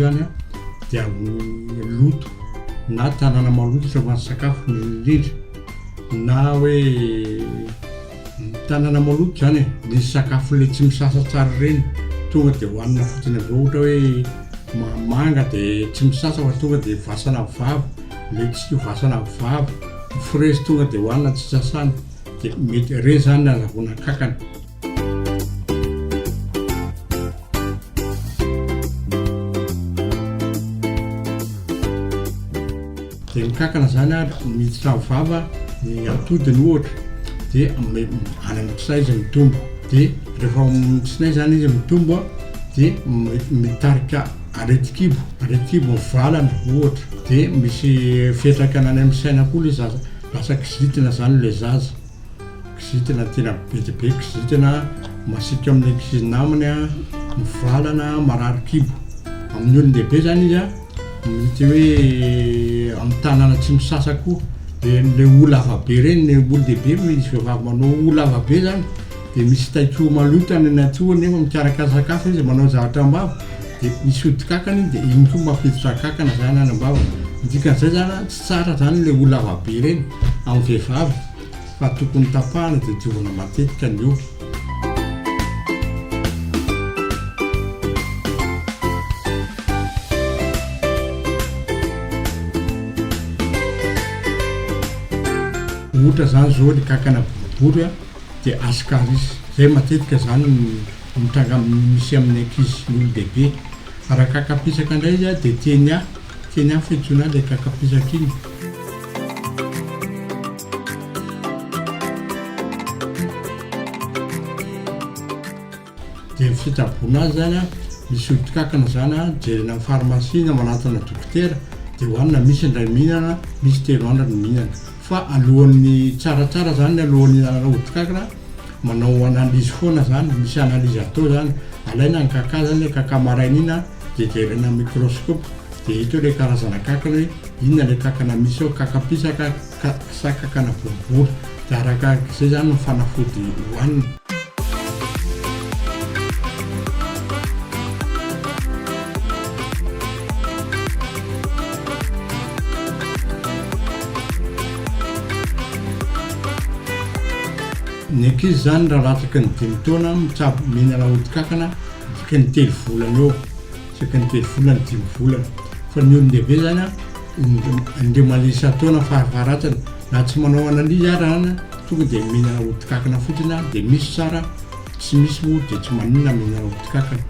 zany an dia amin'ny loto na tanana maloto rehefa misakafo indrindra na hoe tanana maloto zany e, ny sakafo le tsy misasa tsara ireny tonga dia hohanina fotsiny avy eo ohatra hoe manga dia tsy misasa fa tonga dia voasana amin'ny vava, letchis voasana amin'ny vava, frezy tonga dia hohanina tsy sasana dia mety ireny zany ny azahoana kankana. Dia ny kankana zany ary miditra amin'ny vava ny atodiny ohatra dia any amin'ny tsinay izy mitombo dia rehefa ao amin'ny tsinay zany izy mitombo dia mitarika aretin-kibo, aretin-kibo mivalana ohatra dia misy fiantraikany any amin'ny saina koa le zaza, lasa kizitina zany le zaza. Kizitina tena be dia be, kizitina masiaka amin'ny ankizy namany a, mivalana, marary kibo. Amin'ny olon-dehibe zany izy a, mety hoe amin'ny tanana tsy misasa koa, de le hoho lava be reny, ny olon-dehibe misy vehivavy manao hoho lava be zany de misy taikoho maloto any anaty hoho nefa mikarakara sakafo izy, manao zavatra am-bava de misy hodi-kankana iny de iny koa mampiditra kankana zany any am-bava. Ny dikan'izay zany a, tsy tsara zany le hoho lava be reny amin'ny vehivavy. Fa tokony tapahana dia diovina matetika ny hoho. Ohatra zany zao ny kankana boribory a dia ascaris, zay matetika zany no mitranga misy amin'ny ankizy sy ny olon-dehibe. Raha kakapisaka indray izy a dia tenia, tenia fiantsoana azy ilay kakapisaka iny. Dia ny fitsaboana azy zany an, misy odi-kankana zany an, jerena amin'ny pharmacie na manantona dokotera dia hohanina, misy indray mihinana, misy telo andro no mihinana. Fa alohan'ny tsaratsara zany alohan'ny hihinanana odi-kankana, manao analyse foana zany, misy analyse atao zany, alaina ny kaka zany, kaka maraina iny an, dia jerena amin'ny microscope dia hita eo ilay karazana kankana hoe inona ilay kankana misy ao, kaka pisaka ka sa kankana boribory, dia arakarak'izay zany ny fanafody hohanina. Ny ankizy zany raha latsaky ny dimy taona mitsabo mihinana odi-kankana isaky ny telo volana eo. Isaky ny telo volana, dimy volana. Fa ny olon-dehibe zany an, indray mandeha isan-taona farafaharatsiny, na tsy manao analyse ary an, tonga dia mihinana odi-kankana fotsiny an, dia misy tsara, tsy misy moa dia tsy maninona mihinana odi-kankana.